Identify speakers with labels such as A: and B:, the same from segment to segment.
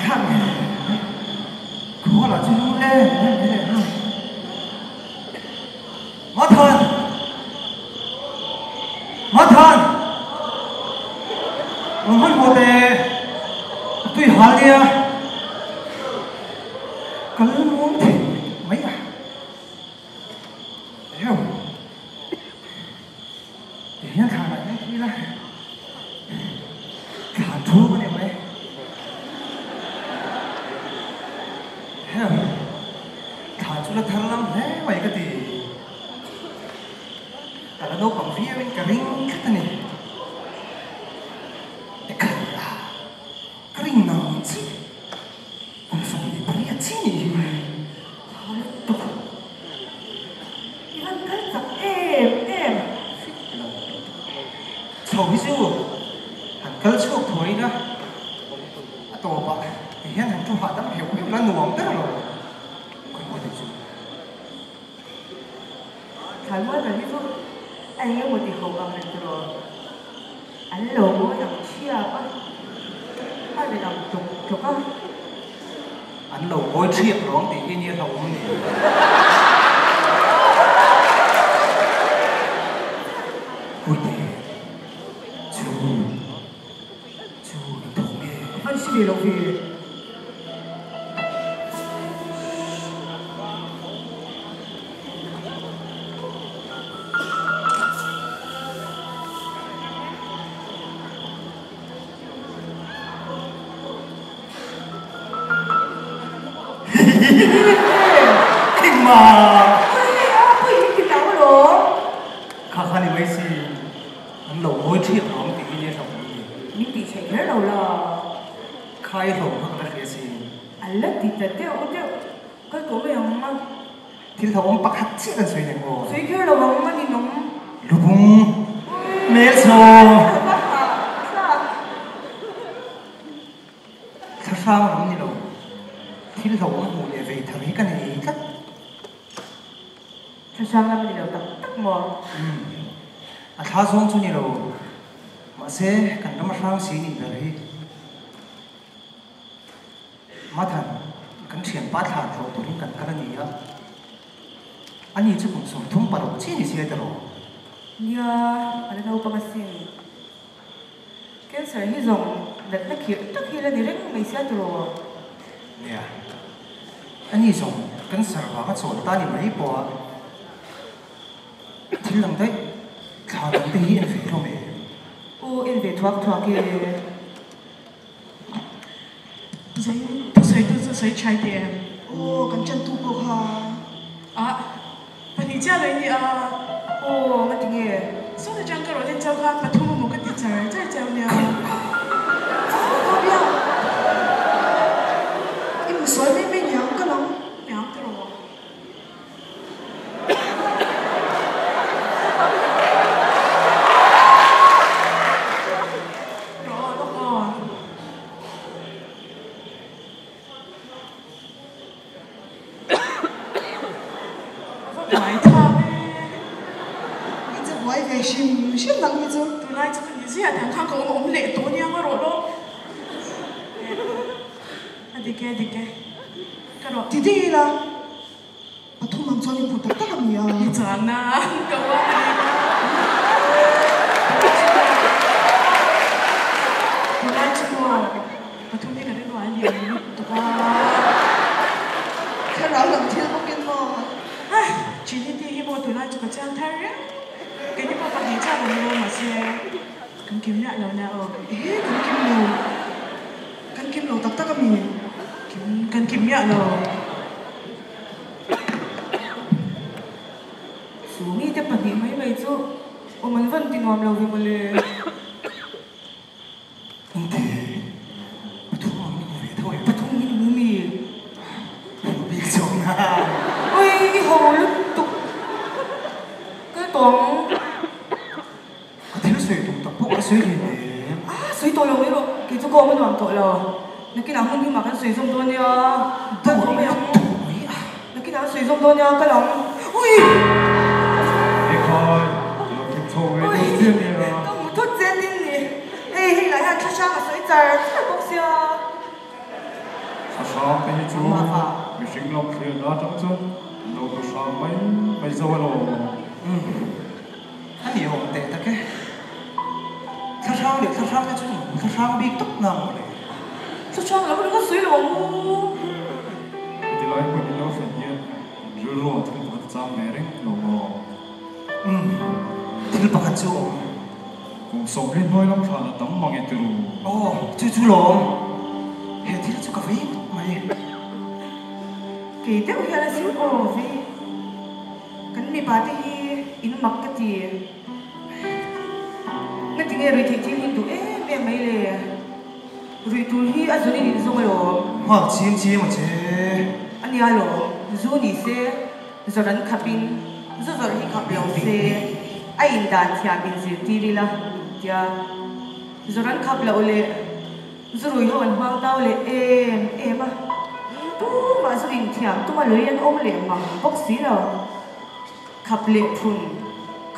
A: Hahthlak ngei mai. Khua lah chu lum em em mai leh nghal. Mathan! Mathan! Rawn hmanhmawh teh, a tui hal nia. Ka lung thei mai a. Ew. Ti hian thlan ah hian khi ila thlan thu ka ni mai. Ew. Thlan chu la thar lam hle mai ka ti. Ka la naupang viau in ka ring tlat a ni. Ekhal a. Ka ring nang chi. Kum 28 chi nih hi a lutuk.
B: I van kal chak em em.
A: Fit lo lutuk. Chho hi chu han kal chhuak thuai ila a tawpah ti hian han thu hahdam heuh heuh la nuam ber lo. Khawimaw ti chu.
B: Thalmual ber hi chu a eng emaw ti ho ang reng tiraw? An lo ngawi ang thiap a, a ri ang tlawk tlawk a.
A: An lo ngawi thiap lo ang tih hi nia hlauhawm ni. Puite, chu, chu i thawk nge?
B: An hre ve lo ve.
A: Kha kha ni mai si, an lo ngawi ṭhiap lo ang tih hi nia hlauh awm ni.
B: Min tih theih kher lo la.
A: Kha i hlawm kha ka la hria si.
B: A la ti ta deuh deuh. Kal tawh mai ang a.
A: Thil hlauhawm pakhat chiah kan sawi nek aw.
B: Sawi kher lo ang a ninawm.
A: Lubung hmel chhaw. Thla hrang lam ni lo. Thil hlauhawm hmuh leh vei thar hi ka nei tlat.
B: Thla hrang lam ni lo tak tak maw?
A: Umm. A thla zawng chu ni lo. Mahse kan ram a hrang si nih ber hi. Mathan, kan thianpa thlan tlawh turin kan kal a ni a, ani chu kum 36 chi ni sia tiraw?
B: Nia, a la naupang asin. Cancer hi zawng natna khirh tak hi la ni reng mai sia tiraw?
A: Nia, ani zawng cancer vanga chawl ta ni mai pawh a, thil dang daih thla dang te hi en ve hlawm em?
B: Aw, en ve thuak thuak e.
C: Zai thusawitu chu sawi chhai teh em?
D: Aw, kan ṭantu pawh kha.
C: Ah, pahnih chiah lo i ni a.
B: Aw, nga ti nge?
C: Saw ta chang ka rawh len chau khan pathum emaw ka ti char char cheu nia.
D: Ah, ka bia. I hmu sawi mai mai niang ka lang.
C: Niang ti rawh. Tunlai chu ka ni ziah tiang khan ka awm awm leh tawh nia ngaw rawh lawk. A dik e a dik e. Ka rawh.
D: Ti ding ila pathum ang chuan i hmu tak tak a mi a.
C: I chuan a ka uang a ni. Tunlai chu maw pathum hi ka rilru a lian lutuk a.
D: Thlarau lam thil bawkin maw.
C: Ai Trinity hi maw tunlai chu ka chiang thar reng. Keini pawh pahnih chiah awm lo mahse kan kim miah lo nia aw.
D: Ehe kan kim lo. Kan kim lo tak tak a mi?
C: Kim, kan kim miah lo.
B: Chu mite pahnih mai mai chu awm an van ti nuam lo ve mawle.
A: Engte, pathum ang min ve tho em?
B: Pathum min hmu mi?
A: Hmu bik chuang na.
B: Ui, i ho lutuk. Kal tawng.
A: Ka thil sawi tum tak pawh ka sawi hlei hle.
B: A, sawi tawh lo mai rawh. Kei chu ka awm a nuam tawh lo. Nakinah hmun himah kan sawi zawm dawn nia. Kal tawh mai ang. Nakinah an sawi zawm dawn nia, kal ang. Ui!
E: Ekhai, lo kim chho ve dawn chiah nia.
B: Ka hmu thut che tin ni. Hei, hei lah hian thla hrang a sawi char char bawk sia.
E: Thlahrang te hi chu mihring lam thlirna atang chuan an lo thlahrang mai mai zo alawm.
A: Umm, a ni awm teh tak e. Thlahrang leh thlahrang te chu thlahrang bik tawp na maw le?
B: Thlahrang lo ringawt sawi lo ang u.
E: Heti lai hmun in lo thlen hian in rilru ah thil pakhat a chang ve reng lo maw?
A: Umm, thil pakhat chu awm.
E: Kum sawmli hnuai lam thlan a tam mang e tiru.
A: Aw, chu chu lawm. He thil chu ka vei ngawt mai.
B: Kei deuh hian a zir aw vei. Kan mipa te hi in mak ka ti. Ngati nge ruih theih thil hi duh em em mai le. Ruih tur hi a zun in in zawng alawm.
A: Nghak chim chim a che.
B: A nia lawm, zu ni se zawrh an khap in zu zawrh hi khap lo se a in dan thiam in zirtir ila tia zawrh an khap loh leh zu rui ho an hmang tau leh em em a, tumah zu in thiam tuma lui an awm leh mang bawk si lo, khap leh phun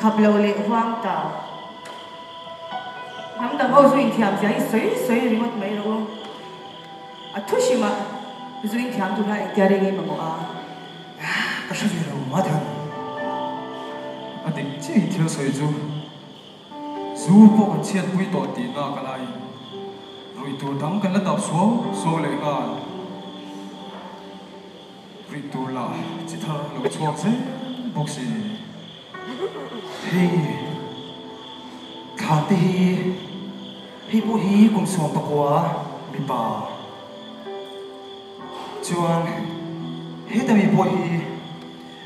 B: khap loh leh huang ta. Hnam dang ho zu in thiam zia hi sawi sawi ringawt mai rawh u. A thu hrim a, zu in thiam tur hian engtia reng in mamawh a.
A: Ka hre ve lo Madhan.
E: A dik chiah i thil sawi chu zu pawh kan chhiatpui tawh tihna ka lai. Ruih tur dang kan la dap suau suau leh nghal. Ruih tur lah chi thar lo chhuak zel bawk si.
A: Hei thlan te hi hei pawh hi kum 19 mipa chuan heta mi pawh hi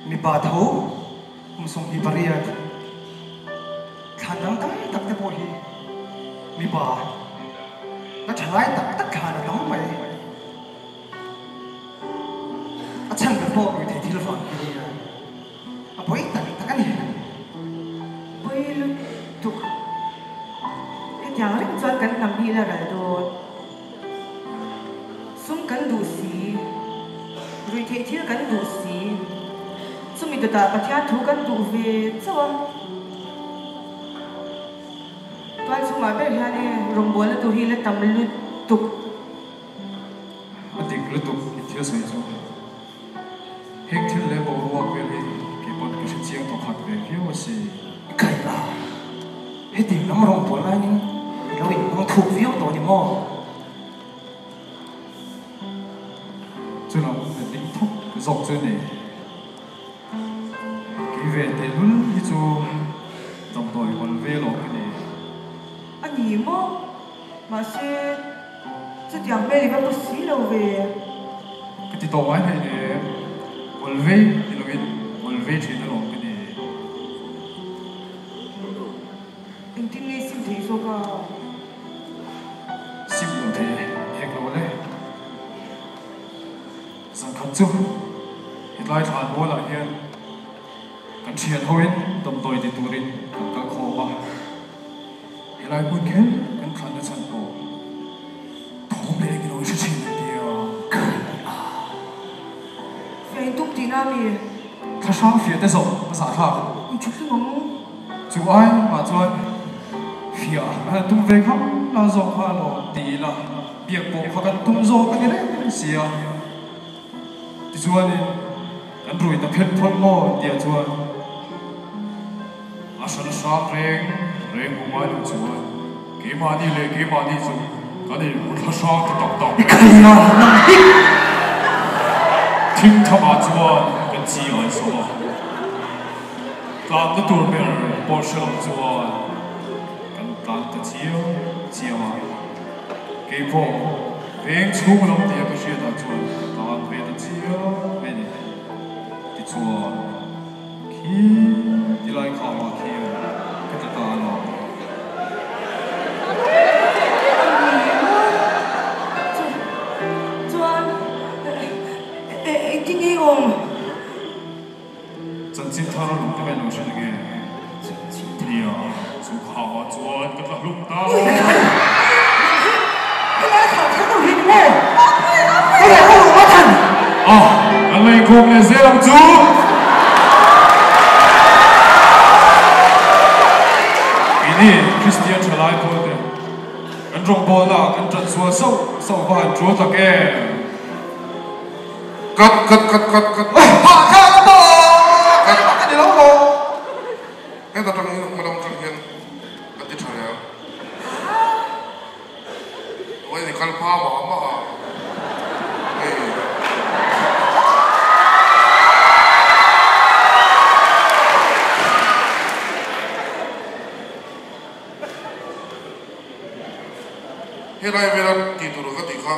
A: mipa tho kum 28 thlan dang tam tak te pawh hi mipa la tha lai tak tak thlan a tam mai. A chhan ber pawh ruithei thil vang hi nia. A pawi tak tak a ni.
B: Pawi lutuk. Hetiang reng chuan kan hnam hi la ral dawn. Sum kan duh si. Ruihtheih thil kan duh si. Chumi dawtah Pathian thu kan duh ve chauh a. Tual chhungah ber hian e rawngbawlna tur hi la tam lutuk.
E: A dik lutuk i thil sawi chu. Heng thil leh boruak vel hi kei pawn ka hre chiang tawh khat ve viau a si.
A: Kai a, heti lam rawng pawl laiin i lo inhmang thuk viau tawh ni maw?
E: Chu lam letling thuk zawk chu ni. Kei ve tehlul hi chu damdawi hawl ve lawm ka ni.
B: A ni maw? Mahse, chutiang hmel i va pu si lo ve.
E: Ka ti tawh ngai hleih le, hawl vei ni loin hawl vei thin alawm ka ni.
B: Engtin nge i sim theih zawk a?
E: Sim lo thei e, hek lo le. Zan khat chu hetlai thlan mualah hian kan thian hoin damdawi ti turin kan kal khawm a. Helai hmun kher kan thlanna chhan pawh thawm leh engilo i hre thin an ti a.
B: Fiah in tum tihna a mi?
E: Thlahrang fiah te zawh a zahthlak.
B: I thu thlung ang.
E: Chu ai mah chuan fiah a han tum ve kham la zawk kha alawm ti ila biak pawh kha kan tum zawk a ni reng si a. Tichuanin kan rui ta phet phawt maw tia chuan a hran hrang reng reng hmu ngai lo chuan keimahni leh keimahni chu kan inhmu thla hrang ta tak tak. Thim thamah chuan kan chi ai sawm a, tlanna tur ber pawh hre lo chuan kan tlan ta chiam chiam a, keipawh Veng chhung lam tia ka hriatah chuan ka tan ve ta chiang mai a ni. Tichuan, khi tilai khamah khian ka tla ta a lo.
B: Chuan, engtin nge i awm?
E: Chanchin thar lung te mai lo hre nge? Nia, chu khamah chuan ka tla hlum ta. A, kan la inkhawm leh zel ang chu. Keini Kristian thalai pawl te kan rawngbawlna kan ṭan sual sauh sauh va han ṭul tak em?
F: Cut cut cut cut cut.
A: Hah kha ka tawh!
F: Cut.
A: Keimah ka ni lo maw?
F: Heta tang hian hma lam tang hian ka ti tha leh ang. Tungai ni kal hma mah mah a hei. Helai vela tih tur ka tih kha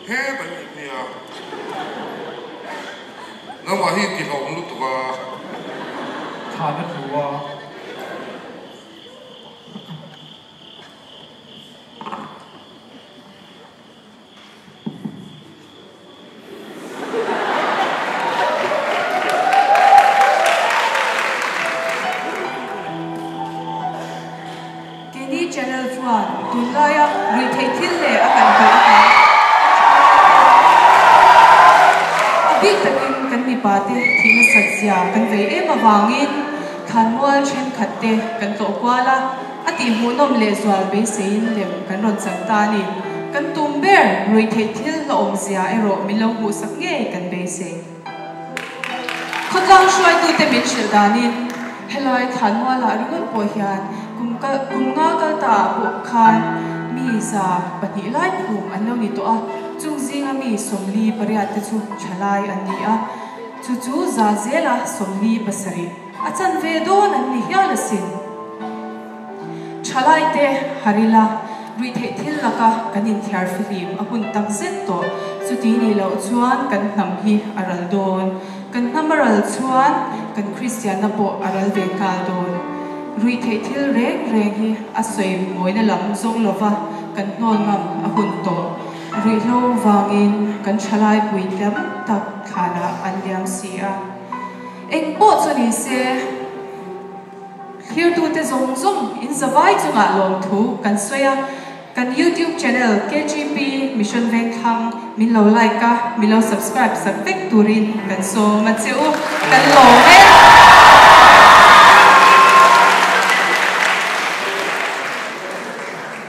F: hetah hi phei a. Nangmah hi tihhlawm lutuk a.
E: Thlan a tlu a.
B: Keini channel chuan tunlaia ruihtheih thil leh a kaihhnawih avang a bik takin kan mipate thih nasat zia kan vei em avangin thlanmual thenkhat te kan tlawh kual a. A tihhmuhnawm lehzual beiseiin lem kan rawn chang ta a ni. Kan tum ber ruihtheih thil hlauhawmzia erawh min lo hmuhsak ngei kan beisei. Khawtlang hruaitute min hrilh danin helai thlanmualah ringawt pawh hian kum kal kum nga kal taah pawh khan mi 200 lai phum an lo ni tawh a, chung zinga mi 48 te chu thalai an ni a, chu chu za zela 47. A chanve dawn an ni hial asin. Thalaite Harila ruihtheih thil laka kan inthiar fihlim a hun tak zet tawh. Chuti nih loh chuan kan hnam hi a ral dawn. Kan hnam a ral chuan kan Kristianna pawh a ral ve nghal dawn. Ruihtheih thil reng reng hi a sawi mawina lam zawng lova kan hnawl ngam a hun tawh. Ruihhlo vangin kan thalai pui tam tak thlanah an liam si a. Eng pawh chu ni se, thlirtute zawng zawng in zavai chungah lawmthu kan sawi a, kan YouTube channel KGP Mission Vengthlang min lo like a, min lo subscribe sak vek turin kan sawm a che u, kan lawm e.